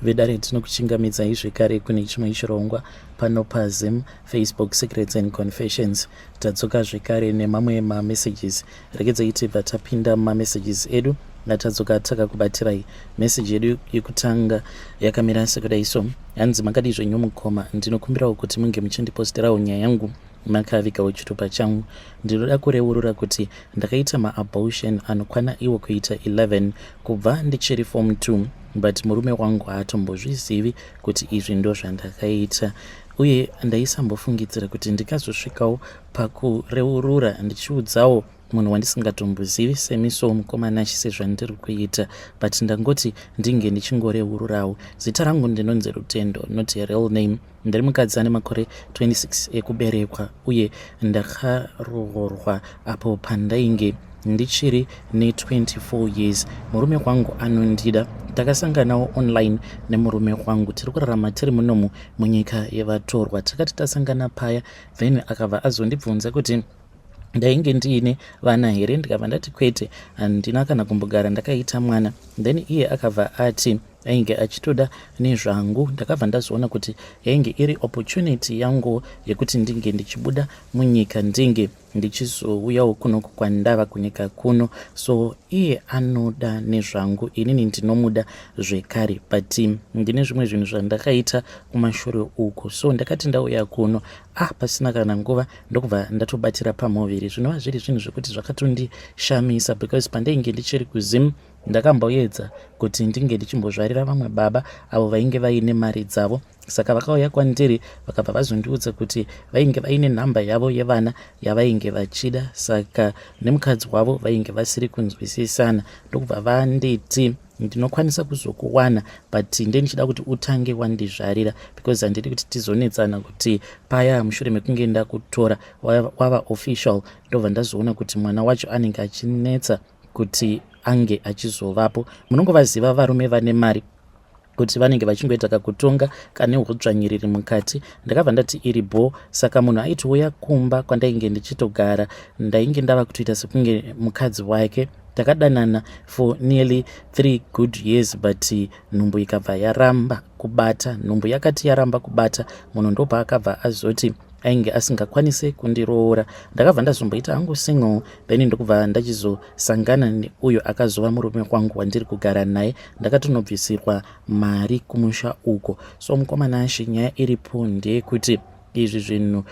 Vedare, tinokuchingamidzai zvekare kune chimwe chirongwa pano paZim Facebook Secrets and Confessions. Tadzoka zvekare nemamwe mamessages. Regedzai tibva tapinda mumamessages edu atadzoka takakubatirai. Message yedu yekutanga yakamira sekudai so: hanzi, "Makadii zvenyu mukoma? Ndinokumbirawo kuti munge muchindiposterawo nyaya yangu makavigawo chitupa changu. Ndinoda kureurura kuti ndakaita maabortion anokwana iwo kuita 11 kubva ndichiri form 2, but murume wangu haatombozvizivi kuti izvi ndo zvandakaita, uye ndaisambofungidzira kuti ndikazosvikawo pakureurura ndichiudzawo munhu wandisingatombozivi semi. So mukoma Nashi, sezvandiri kuita, but ndangoti ndinge ndichingoreururawo. Zita rangu ndinonzi Rutendo, not a real name. Ndiri mukadzi ane makore 26 ekuberekwa, uye ndakaroorwa apo pandainge ndichiri ne24 years. Murume wangu anondida. Takasanganawo online nemurume wangu. Tiri kurarama tiri munomu munyika yevatorwa. Takati tasangana paya, then akabva azondibvunza kuti ndainge ndiine vana here. Ndikabva ndati kwete, handina kana kumbogara ndakaita mwana. Then iye akabva ati ainge achitoda nezvangu. Ndakabva ndazoona kuti yainge iri opportunity yangu yekuti ndinge ndichibuda munyika, ndinge ndichizouyawo kunoku kwandava kunyika kuno. So iye anoda nezvangu, inini ndinomuda zvekare, but ndine zvimwe zvinhu zvandakaita kumashure uko. So ndakati ndauya kuno, ah, pasina kana nguva ndokubva ndatobatira pamuviri, zvinova zviri zvinhu zvekuti zvakatondishamisa, because pandainge ndichiri kuZim ndakamboedza kuti ndinge ndichimbozvarira vamwe baba avo vainge vaine mari dzavo. Saka vakauya kwandiri, vakabva vazondiudza kuti vainge vaine nhamba yavo yevana yavainge vachida, saka nemukadzi wavo vainge vasiri kunzwisisana. Ndokubva vanditi ndinokwanisa kuzokuwana, but ndendichida kuti utange wandizvarira, because handidi kuti tizonetsana kuti paya mushure mekunge ndakutora wava official, ndobva ndazoona kuti mwana wacho anenge achinetsa kuti ange achizovapo. Munongovaziva varume vane mari kuti vanenge vachingoita kakutonga kane udzvanyiriri mukati." Ndakabva ndati iri bho. Saka munhu aitouya kumba kwandainge ndichitogara, ndainge ndava kutoita sekunge mukadzi wake. Takadanana for nearly 3 good years, but nhumbu ikabva yaramba kubata. Nhumbu yakati yaramba kubata, munhu ndopaakabva azoti ainge asingakwanisi kundiroora. Ndakabva ndazomboita hangu single, then ndokubva ndachizosangana neuyo akazova murume wangu wandiri kugara naye. Ndakatonobvisirwa mari kumusha uko. So mukoma Nashi, nyaya iripo ndeyekuti izvi zvinhu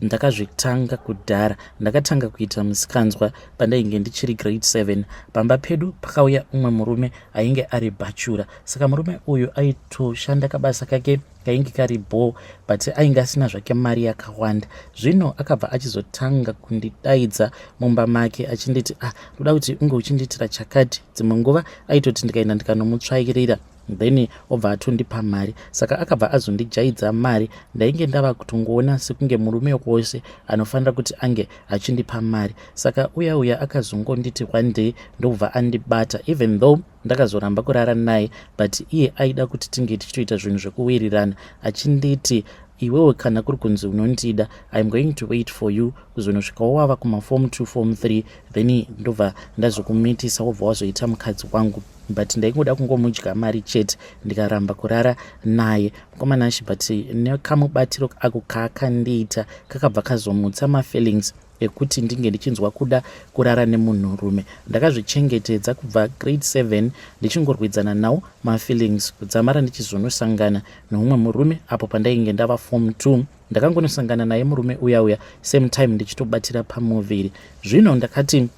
ndakazvitanga kudhara. Ndakatanga kuita musikanzwa pandainge ndichiri grade 7. Pamba pedu pakauya umwe murume ainge ari bachelor. Saka murume uyu aitoshanda kabasa kake kainge kari bho, but ainge asina zvake mari yakawanda. Zvino akabva achizotanga kundidaidza mumba make achinditi, "Ah, ndoda kuti unge uchindiitira chakati." Dzimwe nguva aitoti ndikaenda ndikanomutsvairira, then obva atondipa mari. Saka akabva azondijaidza mari. Ndainge ndava kutongoona sekunge murume wose anofanira kuti ange achindipa mari. Saka uya uya akazongonditi one day, ndobva andibata. Even though ndakazoramba kurara naye, but iye aida kuti tinge tichitoita zvinhu zvekuwirirana, achinditi, "Iwewe, kana kuri kunzi unondida, I am going to wait for you kuzonosvikawo wava kumaform 2, form 3, then ndobva ndazokumitisa, wobva wazoita mukadzi wangu." But ndaingoda kungomudya mari chete, ndikaramba kurara naye, mukoma Nashi. But nekamubatiro ako kaakandiita kakabva kazomutsa mafeelings ekuti ndinge ndichinzwa kuda kurara nemunhurume. Ndakazvichengetedza kubva grade 7 ndichingorwidzana nawo mafeelings, kudzamara ndichizonosangana neumwe murume apo pandainge ndava form 2. Ndakangonosangana naye murume uya uya same time ndichitobatira pamuviri. Zvino ndakati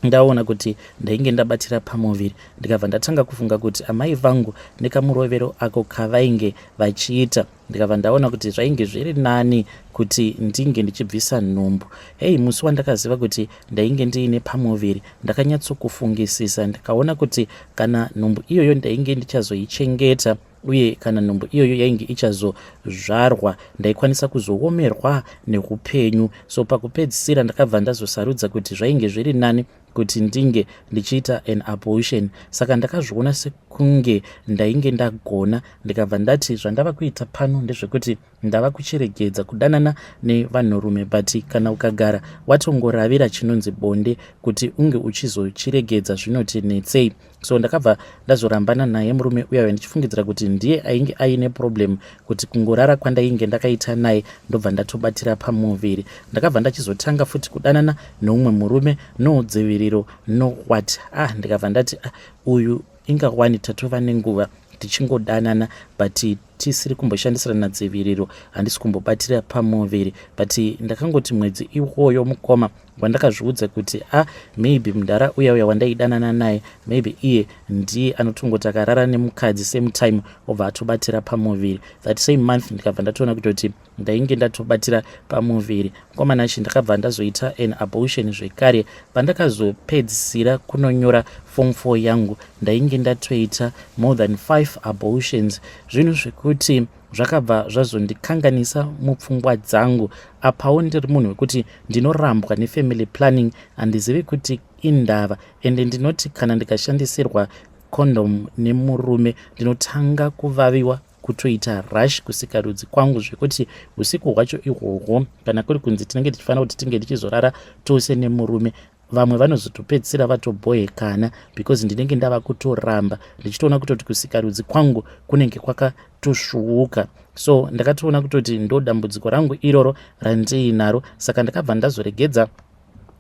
ndaona kuti ndainge ndabatira pamuviri, ndikabva ndatanga kufunga kuti amai vangu nekamurovero ako kavainge vachiita, ndikabva ndaona kuti zvainge zviri nani kuti ndinge ndichibvisa nhumbu. Hei, musi wandakaziva kuti ndainge ndiine pamuviri, ndakanyatsokufungisisa, ndikaona kuti kana nhumbu iyoyo ndainge ndichazoichengeta, uye kana nhumbu iyoyo yainge ichazozvarwa, ndaikwanisa kuzoomerwa neupenyu. So pakupedzisira ndakabva ndazosarudza kuti zvainge zviri nani kuti ndinge ndichiita an abortion. Saka ndakazviona sekunge ndainge ndagona. Ndikabva ndati zvandava kuita pano ndezvekuti ndava kuchiregedza kudanana nevanhurume, but kana ukagara watongoravira chinonzi bonde, kuti unge uchizochiregedza zvinoti netsei. So ndakabva ndazorambana naye murume uyayo, ndichifungidzira kuti ndiye ainge aine problem kuti kungorara kwandainge ndakaita naye ndobva ndatobatira pamuviri. Ndakabva ndachizotanga futi kudanana neumwe murume, no dziviriro no what. Ah, ndikabva ndati ah, uyu inga wani tatova nenguva tichingodanana but tisiri kumboshandisirana dziviriro, handisi kumbobatira pamuviri. But ndakangoti mwedzi iwoyo mukoma wandakazviudza kuti a ah, maybe mudhara uya uya wandaidanana naye, maybe iye ndiye anotongoti akarara nemukadzi same time obva atobatira pamuviri. That same month ndikabva ndatoona kutoti ndainge ndatobatira pamuviri. Mukoma Nashi, ndakabva ndazoita an abortion zvekare. Pandakazopedzisira kunonyora form 4 yangu, ndainge ndatoita more than 5 abortions, zvinhu zvekuti zvakabva zvazondikanganisa mupfungwa dzangu. Apawo ndiri munhu wekuti ndinorambwa nefamily planning, handizivi kuti indava. Ende ndinoti kana ndikashandisirwa condom nemurume, ndinotanga kuvaviwa, kutoita rash kusikarudzi kwangu, zvekuti usiku hwacho ihwohwo, kana kuri kunzi tinenge tichifanira kuti tinge tichizorara tose nemurume, vamwe vanozotopedzisira vatobhohekana because ndinenge ndava kutoramba, ndichitoona kutoti kusikarudzi kwangu kunenge kwakatosvuuka. So ndakatoona kutoti ndo dambudziko rangu iroro randiinaro. Saka ndakabva ndazoregedza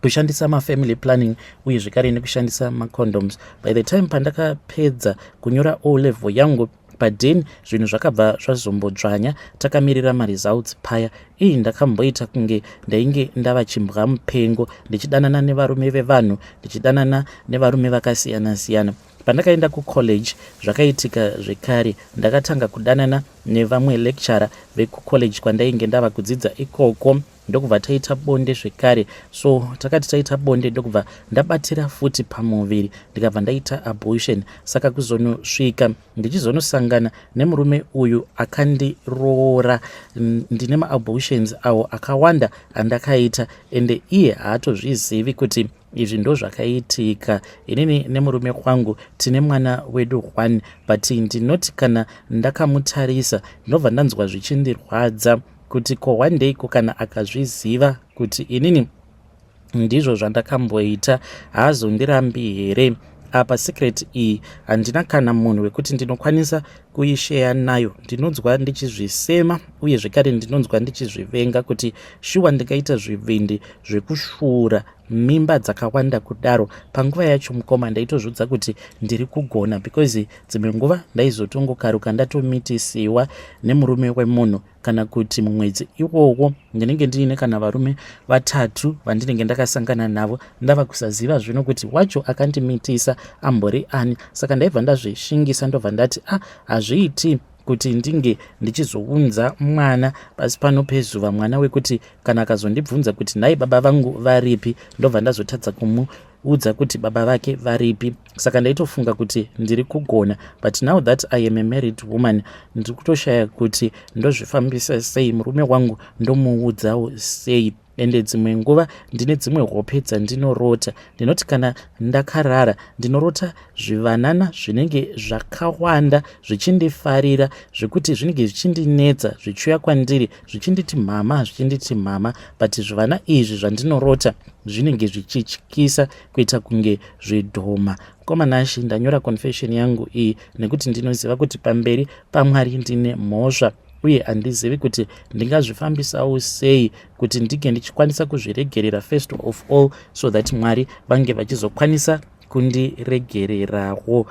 kushandisa mafamily planning uye zvekare nekushandisa macondoms. By the time pandakapedza kunyora O level yangu, paden zvinhu zvakabva zvazombodzvanya. Takamirira maresults paya, ii ndakamboita kunge ndainge ndava chimbwa mupengo, ndichidanana nevarume vevanhu, ndichidanana nevarume vakasiyana-siyana. Pandakaenda kucollege zvakaitika zvekare, ndakatanga kudanana nevamwe lecturer vekucollege kwandainge ndava kudzidza ikoko, ndokubva taita bonde zvekare. So takati taita bonde, ndokubva ndabatira futi pamuviri, ndikabva ndaita abortion. Saka kuzonosvika ndichizonosangana nemurume uyu akandiroora, ndine maabortions awo akawanda andakaita, ende iye haatozvizivi kuti izvi ndo zvakaitika. Inini nemurume wangu tine mwana wedu one, but ndinoti kana ndakamutarisa ndinobva ndanzwa zvichindirwadza kuti ko one day ko kana akazviziva kuti inini ndizvo zvandakamboita, haazondirambi here? Apa secret iyi handina kana munhu wekuti ndinokwanisa kuisheya nayo. Ndinonzwa ndichizvisema uye zvekare ndinonzwa ndichizvivenga kuti shuwa ndingaita zvivindi zvekusvuura mimba dzakawanda kudaro. Panguva yacho mukoma, ndaitozviudza kuti ndiri kugona, because dzimwe nguva ndaizotongokaruka ndatomitisiwa nemurume wemunhu, kana kuti mumwedzi iwowo ndinenge ndiine kana varume vatatu vandinenge ndakasangana navo, ndava kusaziva zvino kuti wacho akandimitisa ambori ani. Saka ndaibva ndazvishingisa, ndobva ndati a ah, hazviiti kuti ndinge ndichizounza mwana pasi pano pezuva, mwana wekuti kana akazondibvunza kuti nhai baba vangu varipi, ndobva ndazotadza kumuudza kuti baba vake varipi. Saka ndaitofunga kuti ndiri kugona, but now that I am a married woman, ndiri kutoshaya kuti ndozvifambisa sei, murume wangu ndomuudzawo sei. Ende dzimwe nguva ndine dzimwe hope dzandinorota. Ndinoti kana ndakarara, ndinorota zvivanana zvinenge zvakawanda zvichindifarira, zvekuti zvinenge zvichindinetsa, zvichiuya kwandiri zvichinditi mama, zvichinditi mama. But zvivana izvi zvandinorota zvinenge zvichityisa kuita kunge zvidhoma. Mukoma Nashi, ndanyora confession yangu iyi nekuti ndinoziva kuti pamberi paMwari ndine mhosva, uye handizivi kuti ndingazvifambisawo sei kuti ndinge ndichikwanisa kuzviregerera first of all, so that Mwari vange vachizokwanisa kundiregererawo.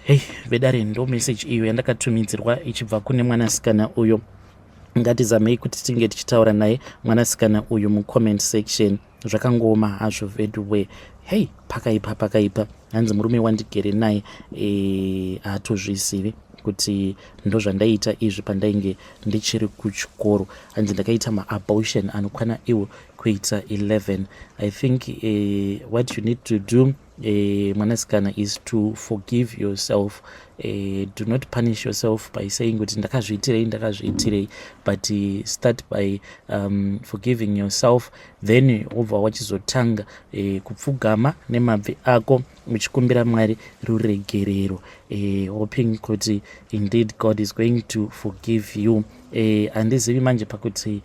Hei vedare, ndo message iyo yandakatumidzirwa ichibva kune mwanasikana uyo. Ngatizamei kuti tinge tichitaura naye mwanasikana uyu mucomment section. Zvakangooma hazvo veduwe. Hei, pakaipa, pakaipa. Hanzi murume wandigere naye haatozvizivi kuti ndozvandaiita izvi pandainge ndichiri kuchikoro. Hanzi ndakaita maabortion anokwana iwo kuita 11. I think what you need to do, mwanasikana, is to forgive yourself. Do not punish yourself by saying kuti ndakazviitirei, ndakazviitirei, but start by forgiving yourself, then wobva wachizotanga kupfugama nemabvi ako uchikumbira Mwari ruregerero, hoping kuti indeed God is going to forgive you. Handizivi manje pakuti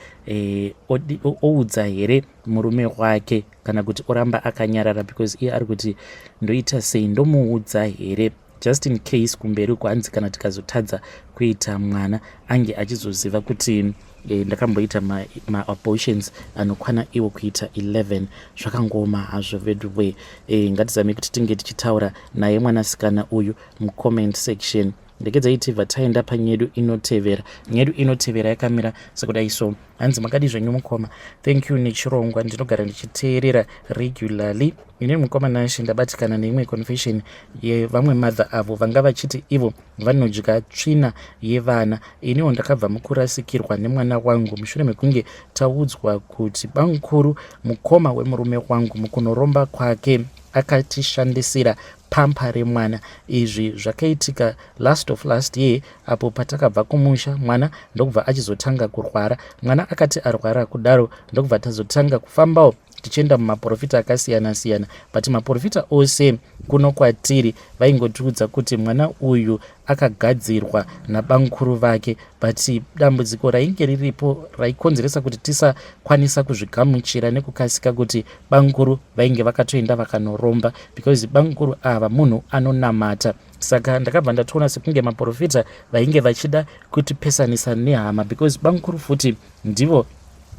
oudza here murume wake kana kuti oramba akanyarara, because iye ari kuti ndoita sei, ndomuudza here? Just in case kumberi uko, hanzi kana tikazotadza kuita mwana, ange achizoziva kuti ndakamboita maabortions ma anokwana iwo kuita 11. Zvakangoma hazvo veduwe. Ngatizame kuti tinge tichitaura naye mwanasikana uyu mucomment section. Ndekedzai tibva taenda panyedu inotevera. Nyedu inotevera yakamira sekudai so. Hanzi, "Makadi zvenyu mukoma? Thank you nechirongwa, ndinogara ndichiteerera regularly. Ini mukoma Nashe, ndabatikana neimwe confession yevamwe mother avo vanga vachiti ivo vanodya tsvina yevana. Iniwo ndakabva mukurasikirwa nemwana wangu mushure mekunge taudzwa kuti bamukuru, mukoma wemurume wangu, mukunoromba kwake akatishandisira pamper remwana. Izvi zvakaitika last of last year apo patakabva kumusha, mwana ndokubva achizotanga kurwara. Mwana akati arwara kudaro, ndokubva tazotanga kufambawo tichienda mumaprofita akasiyana-siyana, but maprofita ose kuno kwatiri vaingotiudza kuti mwana uyu akagadzirwa nabamukuru vake. But dambudziko rainge riripo raikonzeresa kuti tisakwanisa kuzvigamuchira nekukasika kuti bamukuru vainge vakatoenda vakanoromba, because bamukuru ava munhu anonamata. Saka ndakabva ndatoona sekunge maprofita vainge vachida kutipesanisa nehama, because bamukuru futi ndivo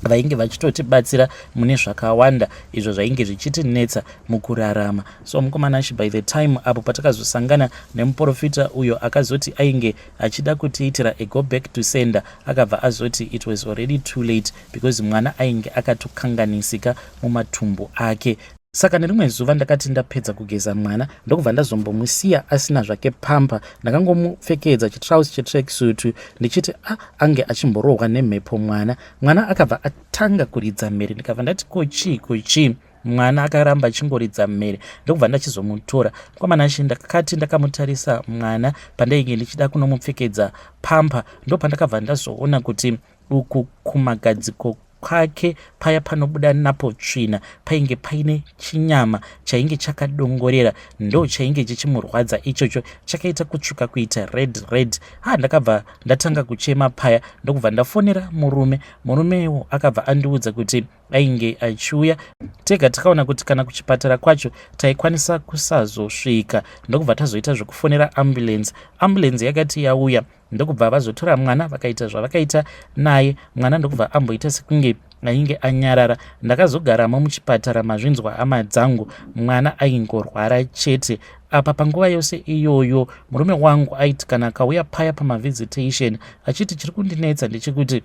vainge vachitotibatsira mune zvakawanda izvo zvainge zvichitinetsa mukurarama. So mukoma Nashe, by the time apo patakazosangana nemuprofita uyo akazoti ainge achida kutiitira a go back to sender, akabva azoti it was already too late because mwana ainge akatokanganisika mumatumbu ake. Saka nerimwe zuva ndakati ndapedza kugeza mwana, ndokubva ndazombomusiya asina zvake pamper. Ndakangomupfekedza chitrausi chetracksuit ndichiti a ange achimborohwa nemhepo mwana. Mwana akabva atanga kuridza mhere. Ndikabva ndati, 'Ko chii, ko chii?' Mwana akaramba achingoridza mhere, ndokubva ndachizomutora. Mukoma Nashe, ndakati ndakamutarisa mwana pandainge ndichida kunomupfekedza pamper, ndopandakabva ndazoona kuti uku kumagadziko kwake, paya panobuda napo tsvina, painge paine chinyama chainge chakadongorera. Ndo chainge chichimurwadza ichocho, chakaita kutsvuka kuita red red. Ha, ndakabva ndatanga kuchema paya, ndokubva ndafonera murume. Murumewo akabva andiudza kuti ainge achiuya. Tega takaona kuti kana kuchipatara kwacho taikwanisa kusazosvika, ndokubva tazoita zvekufonera ambulance. Ambulance yakati yauya, ndokubva vazotora mwana, vakaita zvavakaita naye. Mwana ndokubva amboita sekunge ainge anyarara. Ndakazogaramo muchipatara, mazvinzwa hama dzangu, mwana aingorwara chete. Apa panguva yose iyoyo murume wangu aiti kana akauya paya pamavisitation achiti, 'Chiri kundinetsa ndechekuti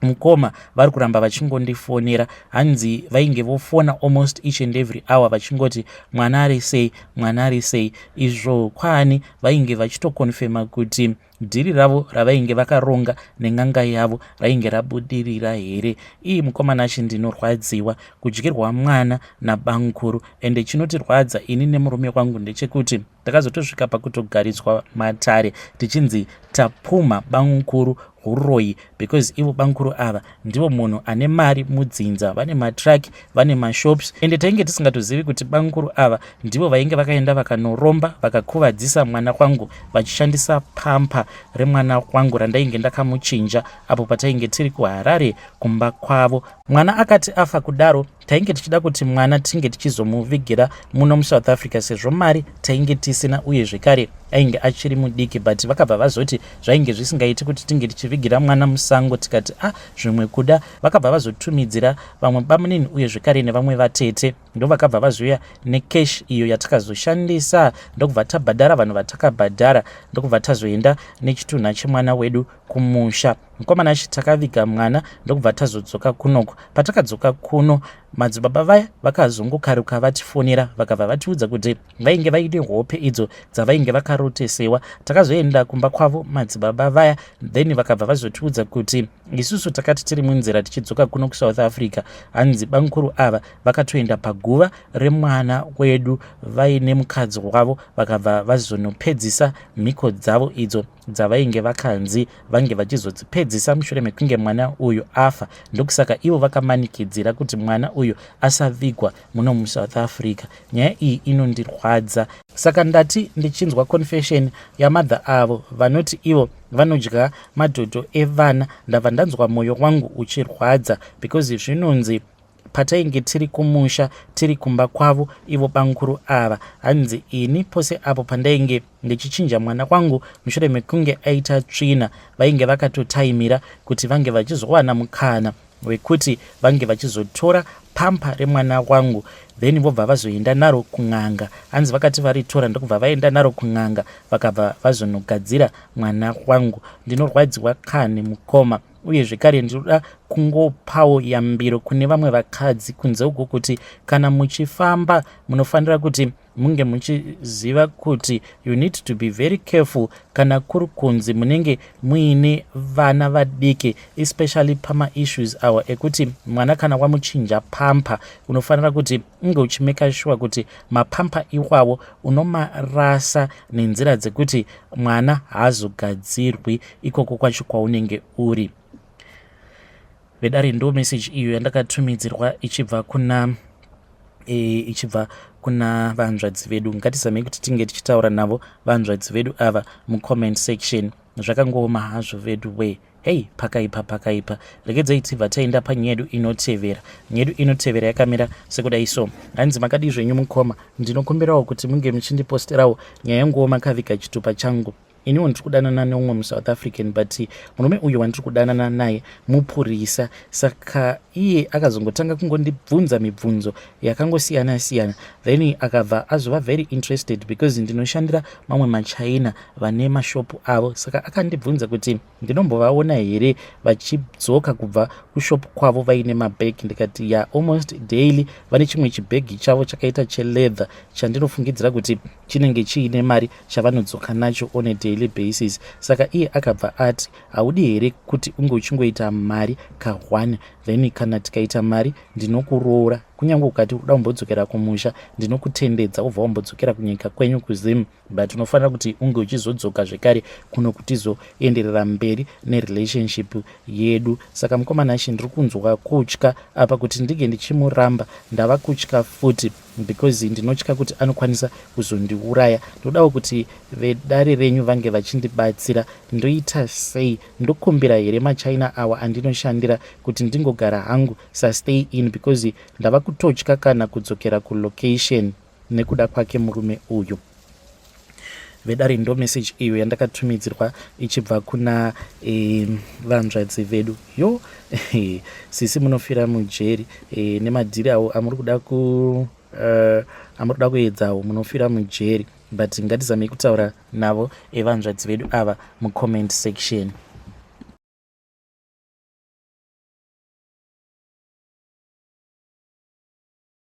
mukoma vari kuramba vachingondifonera.' Hanzi vainge vofona almost each and every hour vachingoti, 'Mwana ari sei? Mwana ari sei?' Izvo kwaani vainge vachitoconfirma kuti deal ravo ravainge vakaronga nen'anga yavo rainge rabudirira here. Ii mukoma Nashe, ndinorwadziwa kudyirwa mwana nabamukuru. Ende chinotirwadza ini nemurume wangu ndechekuti takazotosvika pakutogariswa matare tichinzi tapumha bamukuru uroyi, because ivo bamukuru ava ndivo munhu ane mari mudzinza, vane matruck, vane mashops. Ende tainge tisingatozivi kuti bamukuru ava ndivo vainge vakaenda vakanoromba, vakakuvadzisa mwana wangu vachishandisa pamper remwana wangu randainge ndakamuchinja apo patainge tiri kuHarare kumba kwavo. Mwana akati afa kudaro, tainge tichida kuti mwana tinge tichizomuvigira muno muSouth Africa, sezvo mari tainge tisina, uye zvekare ainge achiri mudiki. But vakabva vazoti zvainge zvisingaiti kuti tinge tichivigira mwana musango. Tikati, "A ah, zvimwe kuda." Vakabva vazotumidzira vamwe bamunini uye zvekare nevamwe vatete, ndo vakabva vazouya necash iyo yatakazoshandisa, ndokubva tabhadhara vanhu vatakabhadhara, ndokubva tazoenda nechitunha chemwana wedu kumusha. Mukoma Nashe, takaviga mwana, ndokubva tazodzoka kunoko. Patakadzoka kuno, madzibaba vaya vakazongokaruka vatifonera, vakabva vatiudza kuti vainge vaine hope idzo dzavainge vakarotesewa. Takazoenda kumba kwavo madzibaba vaya, then vakabva vazotiudza kuti isusu takati tiri munzira tichidzoka kuno kuSouth Africa, hanzi bamukuru ava vakatoenda paguva remwana wedu vaine mukadzi wavo, vakabva vazonopedzisa mhiko dzavo idzo dzavainge vakanzi vange vachizodzipedzisa mushure mekunge mwana uyu afa. Ndokusaka ivo vakamanikidzira kuti mwana uyu asavigwa muno muSouth Africa. Nyaya iyi inondirwadza. Saka ndati ndichinzwa confession yamother avo vanoti ivo vanodya madhodho evana, ndabva ndanzwa mwoyo wangu uchirwadza, because zvinonzi Patainge tiri kumusha tiri kumba kwavo ivo bamukuru ava, hanzi ini pose apo pandainge ndichichinja mwana wangu mushure mekunge aita tsvina, vainge vakatotaimira kuti vange vachizowana mukana wekuti vange vachizotora pamper remwana wangu, then vobva vazoenda naro kun'anga. Hanzi vakati varitora ndokubva vaenda naro kun'anga, vakabva vazonogadzira mwana wangu. Ndinorwadziwa kani mukoma. Uye zvekare ndinoda kungopawo yambiro kune vamwe vakadzi kunze uko kuti kana muchifamba munofanira kuti munge muchiziva kuti you need to be very careful kana kuri kunzi munenge muine vana vadiki, especially pamaissues awa ekuti mwana kana wamuchinja pamper, unofanira kuti unge uchimake sure kuti mapamper iwawo unomarasa nenzira dzekuti mwana haazogadzirwi ikoko kwacho kwaunenge uri. Vedare, ndo message iyo yandakatumidzirwa ichibva kuna vanzvadzi vedu. Ngatizamei kuti tinge tichitaura navo vanzvadzi vedu ava mucomment section. Zvakangooma hazvo vedu we. Hei, pakaipa, pakaipa. Regedzai tibva taenda panyaya yedu inotevera. Nyaya yedu inotevera yakamira sekudai so. Hanzi, "Makadii zvenyu mukoma? Ndinokumbirawo kuti munge muchindiposterawo nyaya yanguwo makaviga chitupa changu. Iniwo ndiri kudanana neumwe muSouth African, but murume uyu wandiri kudanana naye mupurisa. Saka iye akazongotanga kungondibvunza mibvunzo yakangosiyana siyana, then akabva azova very interested because ndinoshandira mamwe machina vane mashopu avo. Saka akandibvunza kuti ndinombovaona here vachidzoka kubva kushopu kwavo vaine mabhegi. Ndikati ya, almost daily vane chimwe chibhegi chavo chakaita cheleather chandinofungidzira kuti chinenge chiine mari, chavanodzoka nacho on a daily basis. Saka iye akabva ati, 'Haudi here kuti unge uchingoita mari ka1? Then kana tikaita mari ndinokuroora. Kunyange ukati uda kumbodzokera kumusha, ndinokutendedza ubva wambodzokera kunyika kwenyu kuZim, but unofanira kuti unge uchizodzoka zvekare kuno kutizoenderera mberi nerelationship yedu.' Saka mukomana achi, ndiri kunzwa kutya apa kuti ndinge ndichimuramba. Ndava kutya futi because ndinotya kuti anokwanisa kuzondiuraya. Ndodawo kuti vedare renyu vange vachindibatsira. Ndoita sei? Ndokumbira here machina awa andinoshandira kuti ndingogara hangu sastay in, because ndava kutotya kana kudzokera kulocation nekuda kwake murume uyu?" Vedare, ndo message iyo yandakatumidzirwa ichibva kuna vanzvadzi vedu. Yo, sisi, munofira mujeri nemadhiri avo amuri kuda ku amuri kuda kuedzawo. Munofira mujeri, but ngatizamei kutaura navo evanzvadzi vedu ava mucomment section.